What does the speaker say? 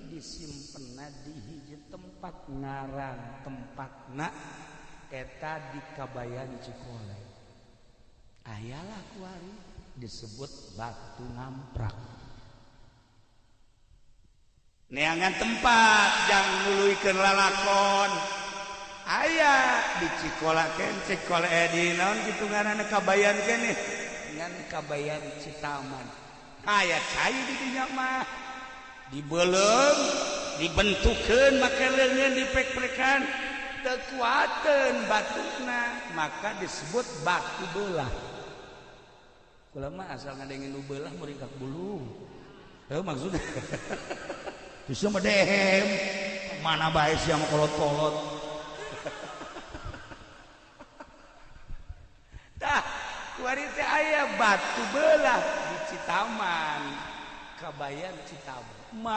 Disimpen di hiji tempat ngaran tempatna eta di Kabayan Cikole. Ayalah kuari disebut batu ngamprak. Neangan tempat jang nuluykeun lalakon aya di Cikola ken Cikole di naon kitu ngaranna Kabayan keneh ngan Kabayan Citaman. Aya cai di dinya mah dibeleng dibentukeun make leungeun dipek-pekan teu kuateun batuna maka disebut batu belah. Kula mah asal ngadengin nu belah muringkak bulu. Heuh maksudna. Bisa mah dehem mana bae sia mah kolot-kolot. Tah kuari teh aya batu belah di Citaman, Kabayan Citaman.